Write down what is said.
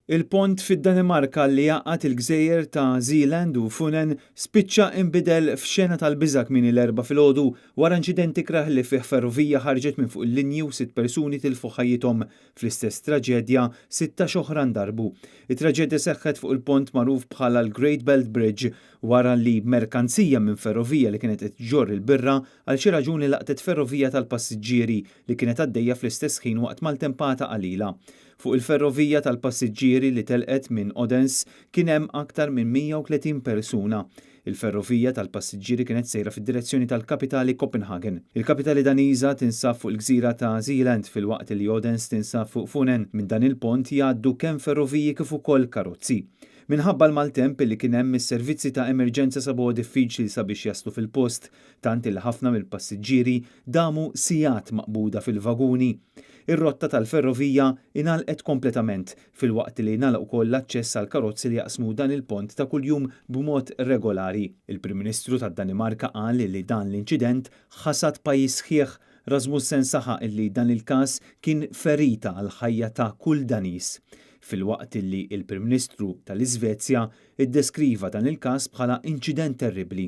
Il-pont fid-Danimarka li jgħaqqad il-gżejjer ta' Zealand u Funen spiċċa inbidel f'xena tal-biża' kmieni l-Erbgħa filgħodu wara inċident ikrah li fih ferrovija ħarġet minn fuq il-linji u sitt persuni tilfu ħajjithom. Fl-istess traġedja, 16 oħra ndarbu. It-traġedja seħħet fuq il-pont magħruf bħala l-Great Belt Bridge wara li merkanzija minn ferrovija li kienet qed iġġorr il-birra għal xi raġuni laqtet ferrovija tal-passiġġieri li kienet għaddejja fl-istess ħin waqt maltempata qalila. Fuq il-ferrovija tal-passiġġieri li telqet minn Odense kien hemm aktar minn 130 persuna. Il-ferrovija tal-passiġġieri kienet sejra fid-direzzjoni tal-kapitali Copenhagen. Il-kapitali Daniża tinsab fuq il-gżira ta' Zealand filwaqt li Odense tinsab fuq Funen. Minn dan il-pont jgħaddu kemm ferroviji kif ukoll karozzi. Minħabba l-maltemp li kien hemm, is-servizzi ta' emerġenza sabuha diffiċli sabiex jaslu fil-post, tant li ħafna mill-passiġġieri damu sigħat maqbuda fil-vaguni. Ir-rotta tal-ferrovija ingħalqet kompletament, filwaqt li ngħalaq ukoll l-aċċess għal karozzi li jaqsmu dan il-pont ta' kuljum b'mod regolari. Il-Prim Ministru tad-Danimarka qal li dan l-inċident ħasad pajjiż sħiħ. Rasmussen saħaq li dan il-każ kien ferita għall-ħajja ta' kull Daniż. Filwaqt li il-Prim Ministru tal-Iżvezja iddeskriva dan il-każ bħala inċident terribbli.